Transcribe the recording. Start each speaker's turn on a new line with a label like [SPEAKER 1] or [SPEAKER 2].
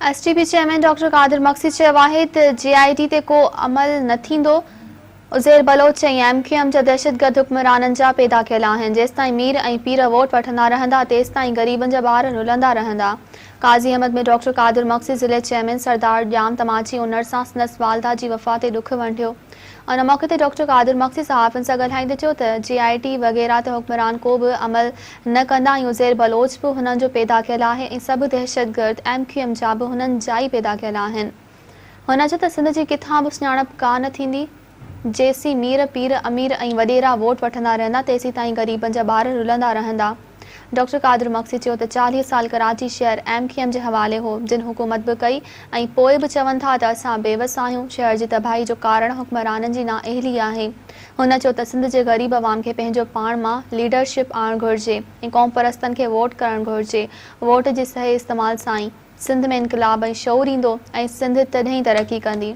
[SPEAKER 1] S T P chairman doctor Qadir Magsi چيو آهي ته جي آء ٽي تي ڪو عمل نه ٿيندو، Uzair Baloch ۽ M Q M جا دهشتگرد حڪمرانن جا پيدا ڪيل آهن، جيستائين مير ۽ پير ووٽ وٺندا رهندا تيستائين غريبن جا ٻار رلندا رهندا. قاضي احمد ۾ ڊاڪٽر قادر مگسي ضلعي چيئرمين سردار ڄام تماچي انڙ سان سندس والده جي وفات تي ڏک ونڊيو. ان موقعي تي ڊاڪٽر قادر مگسي صحافين سان ڳالهائيندي چيو ته جي آء ٽي وغيره تي حڪمران ڪو به عمل نه ڪندا ۽ عزير بلوچ به هنن جو پيدا ڪيل آهي ۽ سڀ دهشتگرد ايم ڪيو ايم جا به هنن جا ئي پيدا ڪيل آهن. هن چيو ته سنڌ جي ڪٿان به سڃاڻپ ڪا نه ٿيندي، جيسين مير، پير، امير ۽ وڏيرا ووٽ وٺندا رهندا تيسيتائين غريبن جا ٻار رلندا رهندا. ڊاڪٽر قادر مگسي چيو ته 40 سال ڪراچي شهر ايم ڪيو ايم جي حوالي هو، جن حڪومت به ڪئي ۽ پوء به چون ٿا ته اسان بيوس آهيون، شهر جي تباهي جو ڪارڻ حڪمرانن جي نااهلي آهي. هن چيو ته سنڌ جي غريب عوام کي پنهنجو پاڻ مان ليڊرشپ آڻڻ گهرجي ۽ قومپرستن کي ووٽ ڪرڻ گهرجي، ووٽ جي صحيح استعمال سان ئي سنڌ ۾ انقلاب ۽ شعور ايندو ۽ سنڌ تڏهن ئي ترقي ڪندي.